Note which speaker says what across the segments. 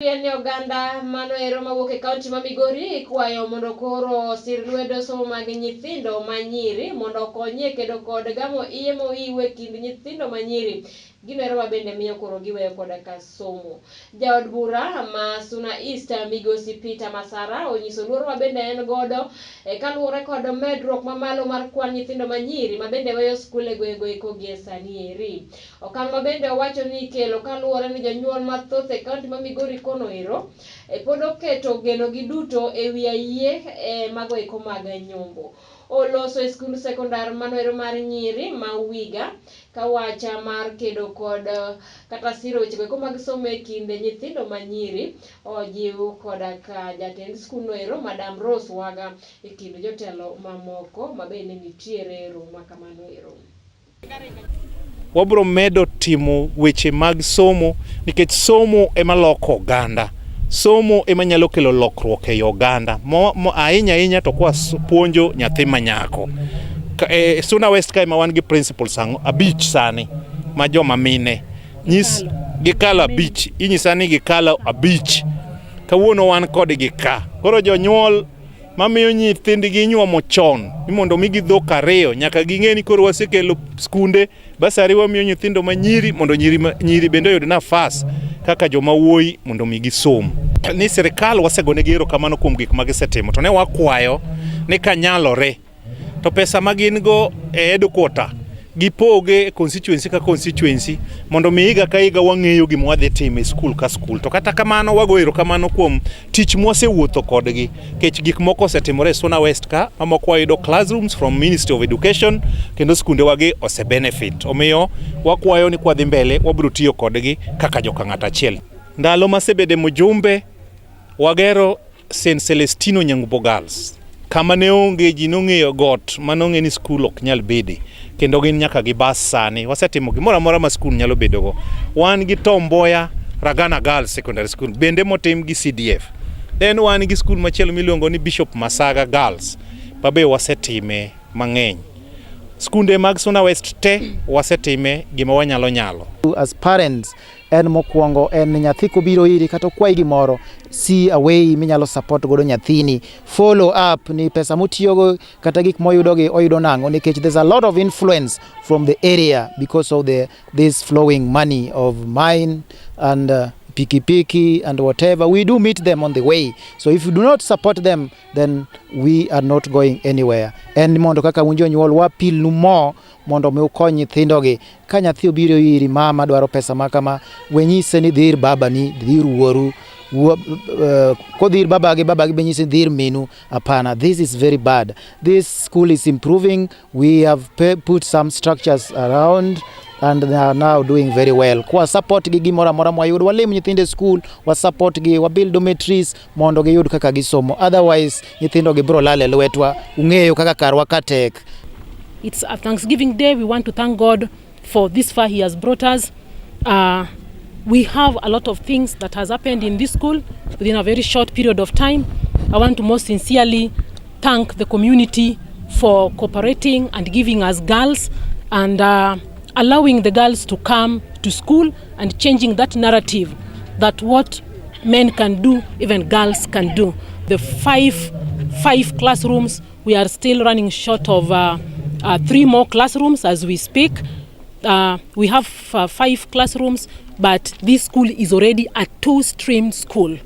Speaker 1: En ni oganda mano ero mawuok e kaunti ma Migori ikwayo mondo koro osir lwedo somo mag nyithindo manyiri mondo okony e kedo kod gamo iye mohiu e kind nyithindo manyiri. Gino ero ma bende miyo koro giweyo koda ka somo. Jaod bura ma Suna East Migosi Peter Masara onyiso luoro ma bende en godo e kaluwore kod medruok mamalo mar kwan nyithindo manyiri ma bende weyo skul e gwengego eko gie sani eri. Okang' ma bende owacho ni ikelo kaluwore ni jonyuol mathoth e kaunti ma Migori kono ero e pod oketo genogi duto e wi ayie e mago eko mag nyombo. Oloso e skund sekondar mano ero mar nyiri ma Wiga ka wacha mar kedo kod kata siro wechego eko mag somo e kind nyithindo manyiri ojiw koda ka jatend skundno ero Madam Rose Waga e kind jotelo mamoko ma bende nitiere e romo ma kamano ero.
Speaker 2: Wabiro medo timo weche mag somo nikech somo ema loko oganda. Somo ema nyalo kelo lokruok ei oganda. Ahinya ahinya to kwa puonjo nyathi manyako. E, Suna West kae ma wan gi principals abich sani ma joma mine. Nyis gikalo abich, inyisa ni gikalo abich. Kawuono wan kodgi ka. Koro jonyuol mamiyo nyithindgi inyuomo chon ni mondo migi dhok ariyo nyaka ging'e ni koro wasekelo skunde bursary wamiyo nyithindo manyiri mondo nyiri, nyiri bende oyud nafas kaka joma wuoyi mondo mi gisom. Ni sirikal wasegonegi erokamano kuom gik ma gisetimo to ne wakwayo ni kanyalore to pesa ma gin go e headquarter gipoge e constituency ka constituency mondo mi higa ka higa wang'eyo gima wadhi timo e skul ka skul. To kata kamano wago erokamano kuom tich mwasewuotho kodgi nikech gik moko osetimore e Suna West ka mamoko wayudo classrooms from Ministry of Education kendo skunde wagi ose benefit. Omiyo wakwayo ni kwadhi mbele wabiro tiyo kodgi kaka joka ng'ato achiel. Ndalo masebede mjumbe wagero St Celestino Nyang'ubo Girls kama ne onge ji nong'eyo got manong'e ni skul ok nyal bede kendo gin nyaka gi bas sani wasetimo gimoro amora ma skul nyalo bedogo wan gi Tom Mboya Ragana Girls Secondary School bende motim gi CDF then wan gi skul machielo miluongo ni Bishop Masaga Girls mabe wasetime mang'eny skunde mag Suna West te wasetime gima wanyalo nyalo.
Speaker 3: As parents, en mokwongo en ni nyathi kobiro iri kata okwayi gimoro, see a way minyalo support godo nyathini, follow up ni pesa motiyogo kata gik moyudogi oyudo nang'o, nikech there's a lot of influence from the area because of the this flowing money of mine and pikipiki and whatever. We do meet them on the way, so if you do not support them, then we are not going anywhere. En mondo kaka un jonyuol wapilnu mo mondo mi ukony nyithindogi. Ka nyathi obiro iri, mama dwaro pesa ma kama, we nyise ni dhi ir babani, dhi ir wuoru. Kodhi ir babagi, babagi be nyise ni dhi ir minu. Hapana, this is very bad. This school is improving. We have put some structures around and they are now doing very well. Kwa support gi gimoro amora mwayudo, walim nyithindo e school, wa support gi, wa build dormitories mondo giyud kaka gisomo. Otherwise nyithindo gi biro lal e lwetwa. Ung'eyo kaka karwa ka tek.
Speaker 4: It's a Thanksgiving Day. We want to thank God for this far He has brought us. We have a lot of things that has happened in this school within a very short period of time. I want to most sincerely thank the community for cooperating and giving us girls and allowing the girls to come to school and changing that narrative that what men can do, even girls can do. The five classrooms, we are still running short of three more classrooms as we speak. We have five classrooms, but this school is already a two-stream school.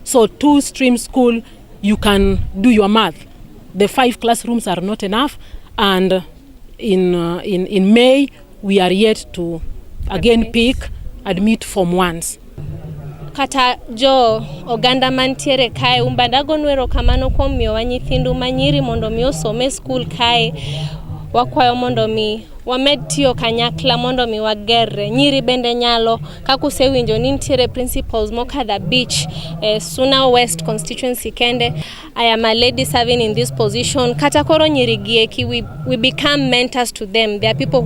Speaker 4: So two-stream school, you can do your math. The five classrooms are not enough, and in May, we are yet to again pick, admit Form Ones.
Speaker 5: Kata jo oganda mantiere kae umbanda agonu erokamano kuom miyowa nyithindu manyiri mondo mi osom e skul kae. Wakwayo mondo mi wamed tiyo kanyakla mondo mi wagerre. Nyiri bende nyalo kaka usewinjo ni nitiere principals mokadho abich e Suna West constituency kende. I am a lady serving in this position. Kata koro nyiri gi eki we become mentors to them. They are people